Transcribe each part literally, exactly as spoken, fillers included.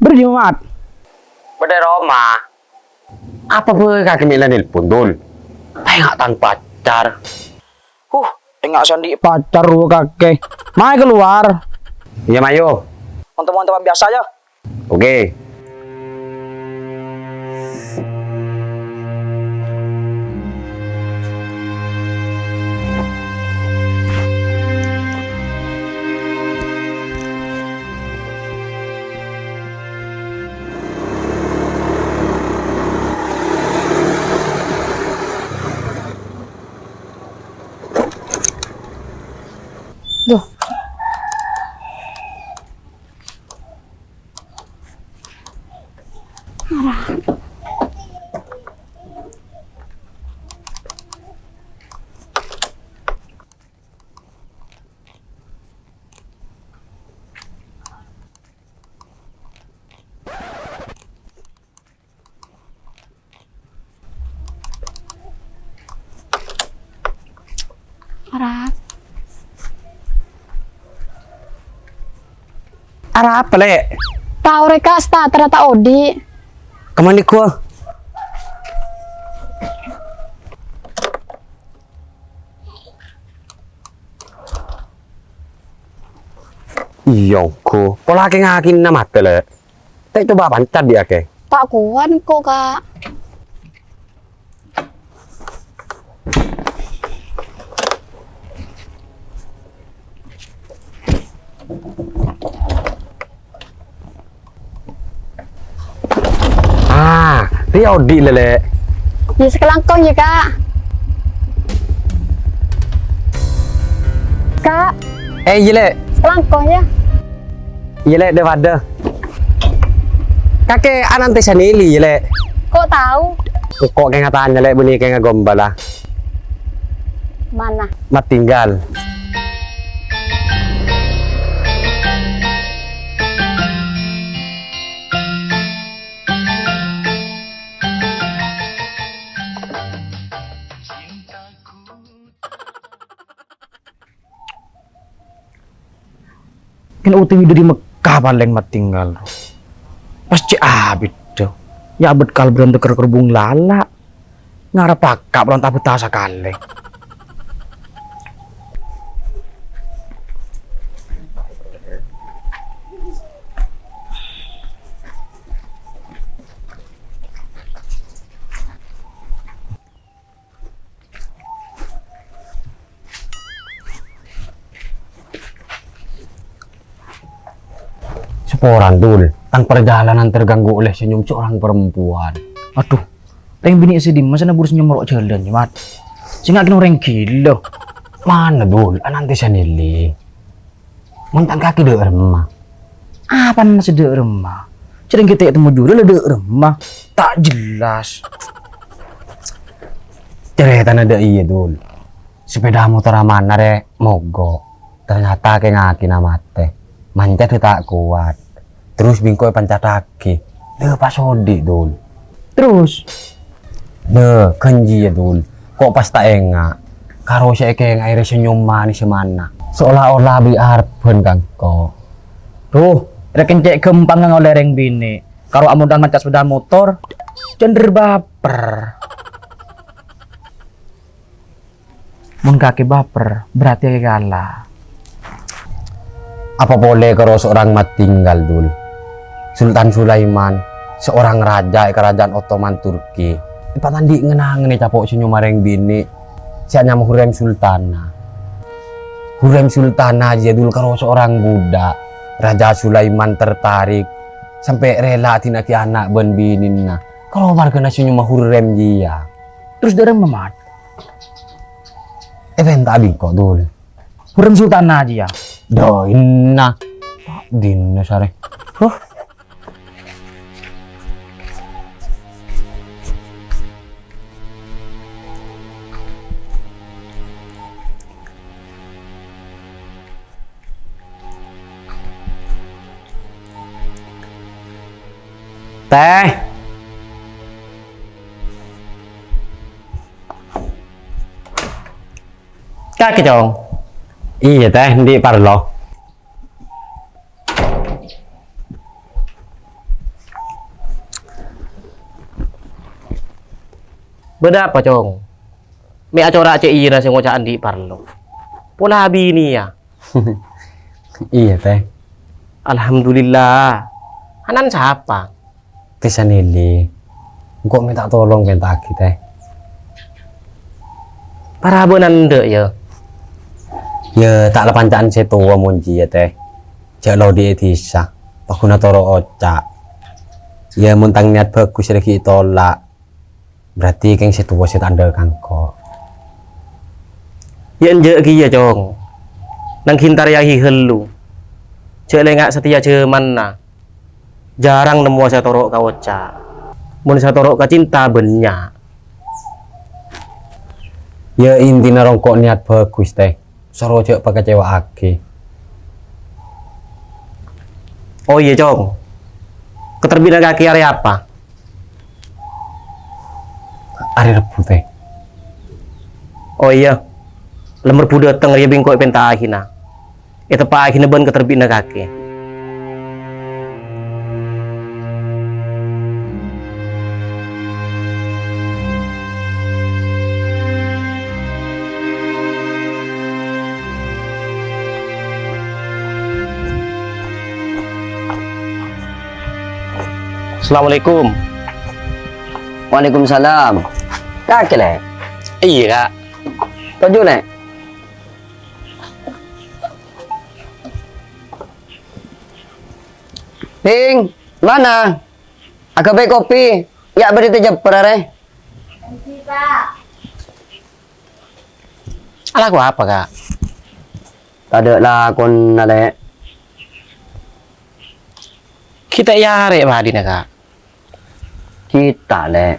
Bâdâ è dimma, Mat? Bâdâ è roma. Apa bhâi kakè mè' la nelpon, Dul? Ta' enga' tang pacar. Huh, enga' sè andi' pacar rowa kakè. Mayu kalowar. Iyâ, mayu. Mon-, mon-, tempat biasa, yâ. Oke. Duh. Arapa? Arapa, Lè'? Tao rè, Ka', starter ta' odi'. Kemma nèko? Iyâ, ongghu. Pola kè-ngakèna matè, Lè'. Ta' coba panca' dhi' kakè. Ta' kowat engko', Ka'. Ah, rèya odi', Lè'. Iyâ, sakalangkong, yâ, Ka'. Ka'. Eh, iyâ, Lè'. Sakalangkong, yâ. Iyâ, Lè', dâ-padâ. Kakè ana'na Tè Sanili, yâ, Lè'? Kok tao? Engko' kèng atanya, Lè', bânnè kèng agombala. Mana? Matinggal. Kèng O T W dâri Mekkah palèng matinggal. Pas cè' abit, dâ. Yâ abit kalbhârân tèkèr kerbung lala'. Ngarep paka' polana ta' betah sakalè. Saporana, Dul. Tang parjhâlânan terganggu oleh senyum seorang perempuan. Adhu, rèng binè' sè dimma sè nabur senyum ro' jhâlân, Mat? Sènga' kèng orèng ghilâ. Mana, Dul? Ana'na Tè Sanili. Mon tang kakè dâ' remma. Apana sè dâ' remma? Jhâreng kita temmo jurâ la dâ' remma. Ta' jelas. Carètana dâ' iyâ, Dul. Sepeda motor amanna rè mogok. Ternyata kèng-ngakèna matè. Manca' dâ' ta' kowat. Terros bi' engko' èpancattaghi. Lè, pas odi', Dul. Terros? Lè, ghânjiyâ, Dul. Kok pas ta' enga'. Karo sè èkèngaè rè senyum manès sè mana. Seolah-olah bi' arebbhân ka engko'. Duh, rè kèng cè' ghâmpangnga ngaollè rèng binè'. Karo amodhâl manca' sepeda motor, cendher baper. Mon kakè baper, berarti kakè kala. Apa polè karo seorang Matinggal, Dul? Sultan Sulaiman, seorang raja è kerajaan Ottoman Turki, èpatandhi' ngen-angen ècapo' senyomma rèng binè' sè anyama Hurrem Sultana. Hurrem Sultana jiyâ, Dul, karo seorang budak. Raja Sulaiman tertarik, sampè' rela adina'aghi ana' bân binèna. Karo marghâna senyomma Hurrem jiyâ. Terros dâ' remma, Mat? Èpènta'a bi' engko', Dul. Hurrem Sultana jiyâ. Dâ' enna'. Dinna sarè. Huh. Tèh. Kakè, Cong. Iyâ, Tèh, andi' parlo. Bâdâ apa, Cong? Mè' acora' cè' iyâna sè ngoca' andi' parlo. Pola abiniyâ. Iyâ, Tè. Alhamdulillah. Anan sapa? Tè Sanili. Engko' mènta tolong pènta'aghi, Tè. Parabân endâ', yâ. Yâ, ta' la panca'an sè towa mon jiyâ, Tè. Jhâ' la odi'è dhisa. Paghuna toro' oca'. Yâ, mon tang niyat bhâghus rè ghi' tola'. Berarti kèng sè towa sè ta' endâ' ka engko'. Yâ enjâ' kèya, Cong. Nangghing tarèyahi ghâllu. Jhâ' lènga' satèya jhâmanna. Jhârâng nemmowa sè atoro' ka oca'. Mon sè atoro' ka cinta bânnya'. Yâ intina rèng engko' niyat bhâghus, Tè. Soro jhâ' pakacèwa'aghi. Oh iyâ, Cong. Katèrbi'na kakè arè apa? Arè Rebbhu, Tè. Oh iyâ. Lem Rebbhu dâteng rèya bi' engko' èpènta'aghina. Èteppa'aghina bân katèrbi'na kakè. Assalamualaikum. Waalaikumsalam. Kakè, Lè'? Iyâ, Ka'. Toju', Lè'. Ding, mana? Aghâbây kopi, yâ bâdâ tè jhâmpèr arè. Alako apa, Ka'? Tadâ' lakona, Lè'. Ghi' ta' èarè' padina, Ka'? Ghi' ta', Lè'.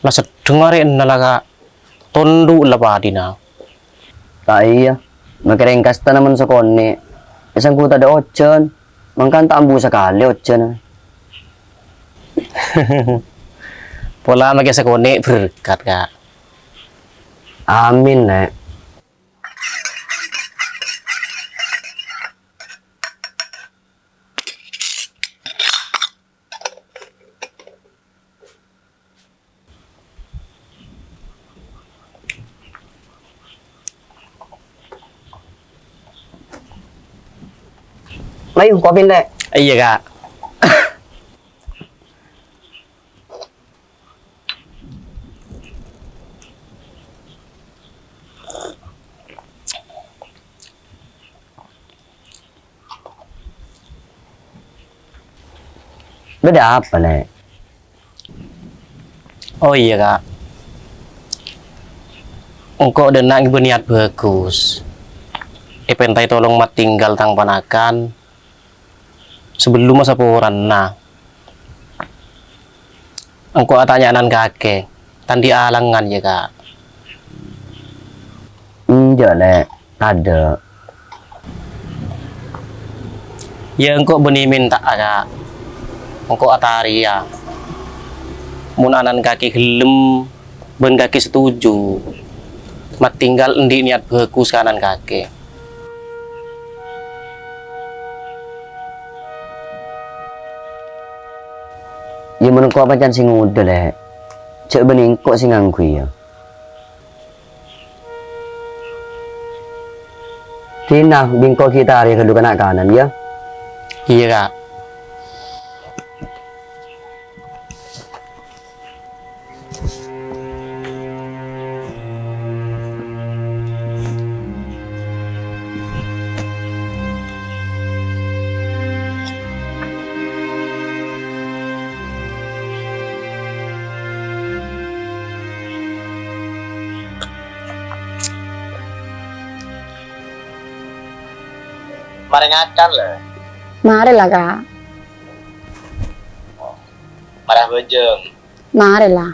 La seddheng arè'na la, Ka'. Tondhu' la padina. Ta' iyâ, makè rèng kastana mon sakonè', èsangghu tadâ' ojhân, mangkana ta' ambu sakalè ojhâna. Pola makè sakonè' berkat, Ka'. Amin, Lè'. Mayu, kopi, Lè'. Iyâ, Ka'. Bâdâ apa, Lè'? Oh iyâ, Ka'. Engko' dâ' enna' ngibâ niyat bhâghus. Èpèntaè tolong matinggal tang panakan sabellunna saporana. Engko' atanya anan kakè, ta' andi' alangan, yâ, Ka'? Enjâ', Lè', tadâ'. Yâ, engko' bânnè mènta'a, Ka'. Engko' atarèya. Mon anan kakè ghellem, bân kakè setuju, matinggal andi' niyat bhâghus ka anan kakè. Yâ, mon engko' pancèn sè ngodâ, Lè'. Jhâ' bânnè engko' sè ngangghuy, yâ. Dina, bi' engko' ghi' tarè ghâllu ka na'-kanan, yâ? Iyâ, Ka'. Marè ngakan, Lè'. Marè la, Ka'. Marè abhâjâng. Marè la.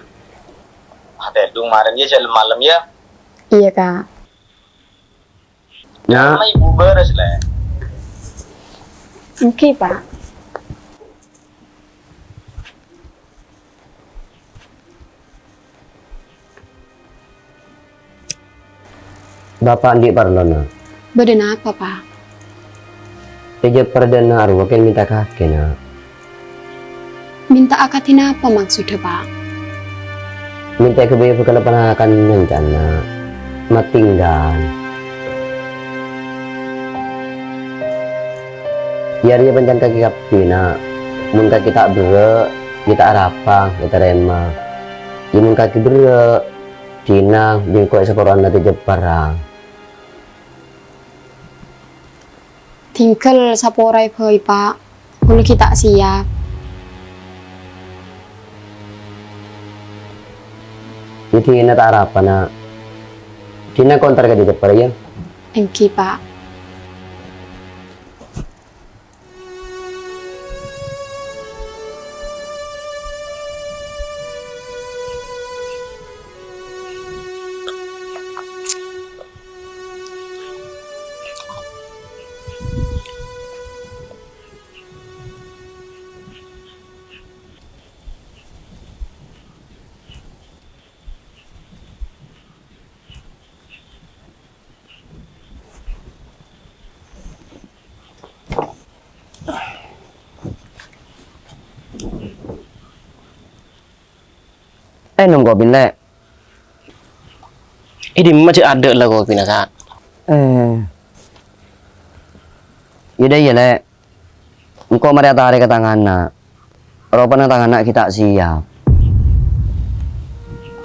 Atèdung marèn, yâ, jhâ' lem-malem, yâ. Iyâ, Ka'. Nya. Mai bubârâs, Lè'. Èngghi, Pa'. Bapa' andi' parlo, Na'. Bâdâ napa, Pa'? Pèjâ perdana arowa kèng mènta kakè, Na'. Mènta akadhi napa maksodda, Pa'? Mènta ghâbây bhâkal panakan nyancana matinggal. Yâ rèya pancèn kakè kabbhi, Na'. Mon kakè ta' berrâ', yâ ta' arapa ètarèma. Yâ mon kakè berrâ', dinah bi' engko' èsaporowan atè jhâbhârrâ. Tinggal saporai bhâi, Pa'. Kaulâ ghi' ta' siap. Yâ dinah ta' arapa, Na'. Dinah kontar ka jhâbhârrâ, yâ. Èngghi, Pa'. Ènom kopina, Lè'. È dimma jhâ' adâ' la kopina, Ka'? Eh. Yâ dâ' iyâ, Lè'. Engko' marè atarè ka tang ana'. Ropana tang ana' ghi' ta' siap.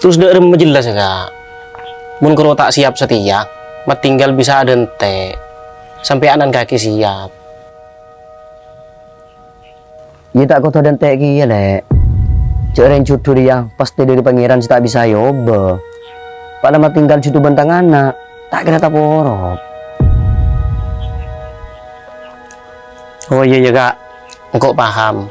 Terros dâ' remma jellas, Ka'? Mon karo ta' siap satèya, matinggal bisa adântè'. Sampèyan kakè siap. Iyâ ta' kodhu adântè' kèya, Lè'. Jhâ' rèng jhudhu rèya pastè dâri Pangèran sè ta' bisa èobâ. Pas la matinggal jhudhu bân tang ana', ta' kèra taporop. Oh, iyâ, iyâ, Ka'. Engko' paham.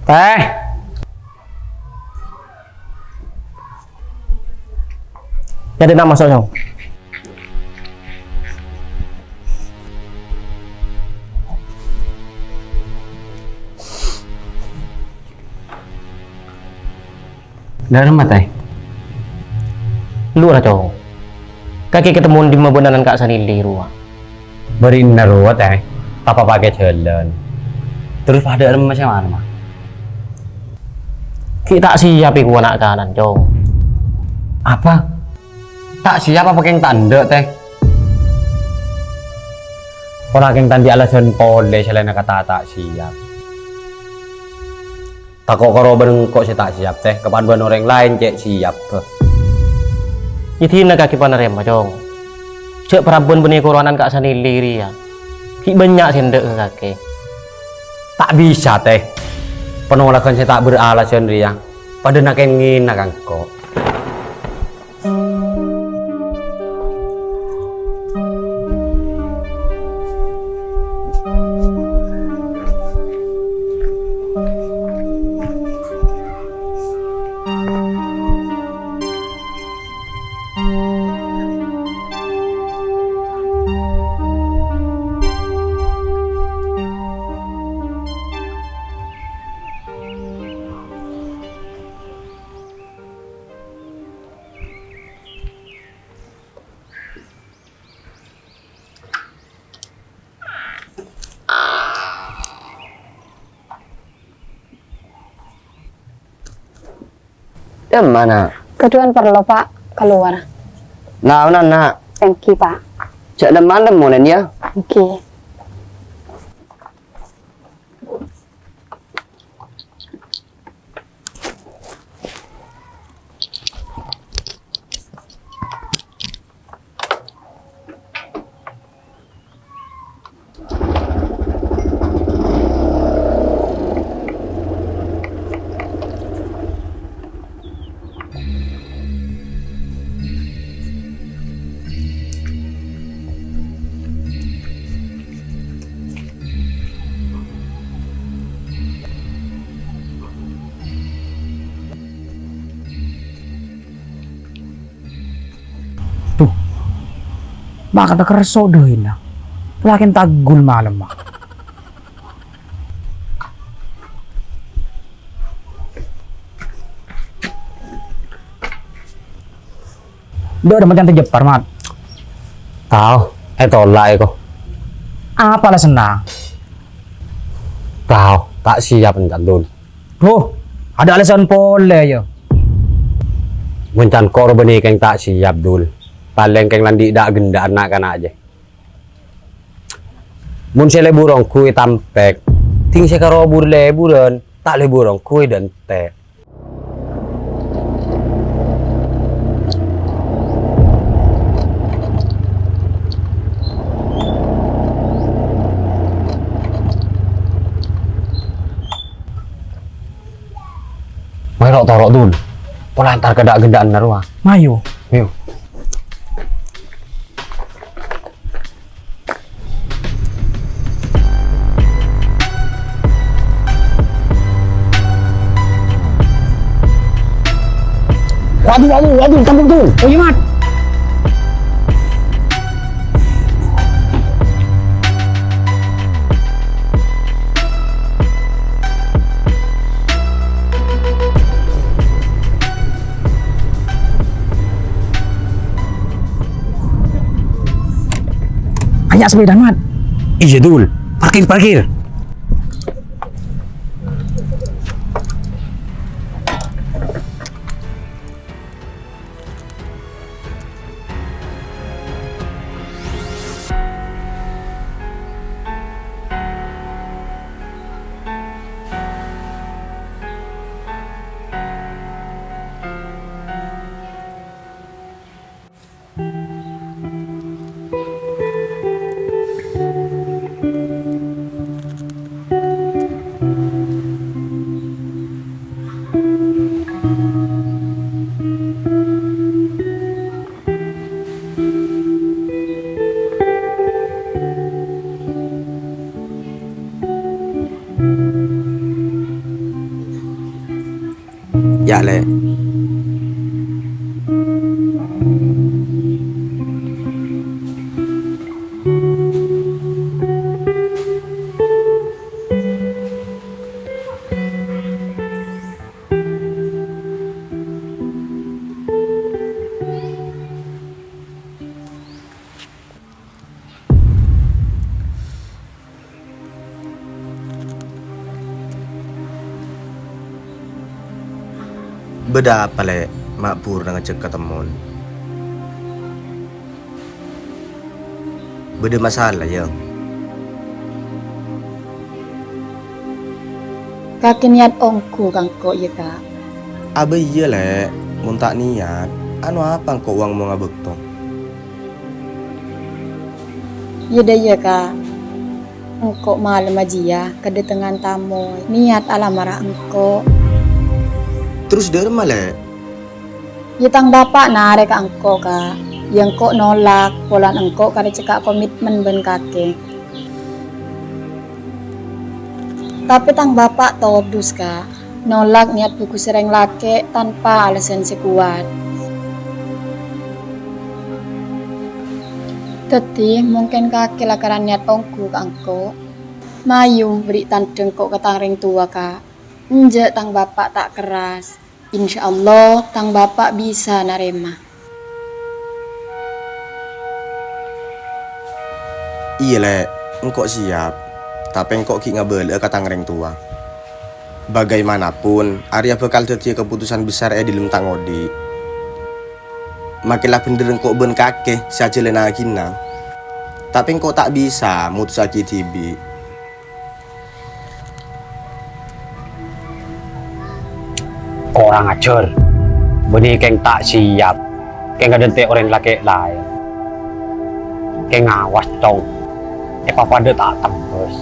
Tèh. Jadi nama sono. Dâ'remma, Tèh? Lu ra, Cong. Kakè katemmo dimma bân ana'na Ka' Sanili rowa? Bâri'na rowa, Tèh. Papa pakè jhâlân. Terros pas dâ'remma sè mana, Ma? Ghi' ta' siap èkowa na'-kana', Cong. Apa? Ta' siap apa kèng ta' endâ', Tèh? Pola kèng ta' andi' alasan polè salaènna kata ta' siap. Tako' karo bân engko' sè ta' siap, Tèh, kapan bân orèng laèn cè' siap, bâ. Yâ dinah kakè panarèma, Cong. Jhâ' parabân bânnè korowanan Ka' Sanili rèya. Ghi' bânnya' sè endâ' ka kakè. Ta' bisa, Tèh. Panolakan sè ta' beralasan rèya padâna kèngèna ka engko'. Dimma, Na'? Kadu'ân parlo, Pa', kalowar. Naona, Na'? Èngghi, Pa'. Jhâ' lem-malem molèna, yâ? Èngghi. Ma' kata kerso dhoina. Laken taggul malemma. Dhu, dhu, macam tejepar, Mat. Tao, etolak eko. Apa alasanna? Tao, ta' siap encan, Dul. Duh, ada alasan pole, ya. Mon can kor bânnè kèng ta' siap, Dul. Palèng kèng lanḍi' ḍâ'-ghenḍâ'ân na'-kana' jâ. Mon sè lebur ongghu ètampèk, dhing sè karo bur-leburan, ta' lebur ongghu èdhântè'. Mayu ro'-toro', Dul. Pola entar ka ḍâ'-ghenḍâ'ânna rowa. Mayu. Ayo. Waduh, waduh, waduh, tembok tuh. Oh iya, Mat. Anya' sepeda, Mat. Iya, Dul. Parkir, parkir. Yâ', Lè'. Bâḍâ apa, Lè', ma' buru ngajhâk katemmon? Bâḍâ masalah, yâ? Kakè niyat ongghu ka engko', yâ, Ka'? Abâ iyâ, Lè', mon ta' niyat, ano apa engko' wang-mongnga bâkto? Yâ ḍâ iyâ, Ka'. Engko' malemma jiyâ kaḍâtengngan tamoy niyat alamarra engko'. Terros ḍâremma, Lè'? Yâ, tang bapa' narèka engko', Ka'. Yâ, engko' nolak, polana engko' karè cekka' komitmen bân kakè. Tapè tang bapa' todus, Ka'. Nolak niyat bhâghus sareng lakè' tanpa alasan sè kowat. Dhâddhi, mungkin kakè lakaran niyat ongghu ka engko'. Mayu, bherri' tanḍhâ engko' ka tang rèng towa, Ka'. Enjâ' tang bapa' ta' kerras. Insyaallah, tang bapa' bisa narèma. Iyâ, Lè', engko' siap. Tapè engko' ghi' ngabâlâ'â ka tang rèng towa. Bagaimanapun, arèya bhâkal dhâddhiyâ kaputusan besar è ḍâlem tang oḍi'. Makkè la bhender engko' bân kakè sè ajhâlânaghina. Tapè engko' ta' bisa motossaghi dhibi'. Korang ajhâr. Bânnè kèng ta' siap. Kèng aḍântè' orèng lakè' laèn. Kèng awas, Cong. Èpapaḍâ ta' tembhâs.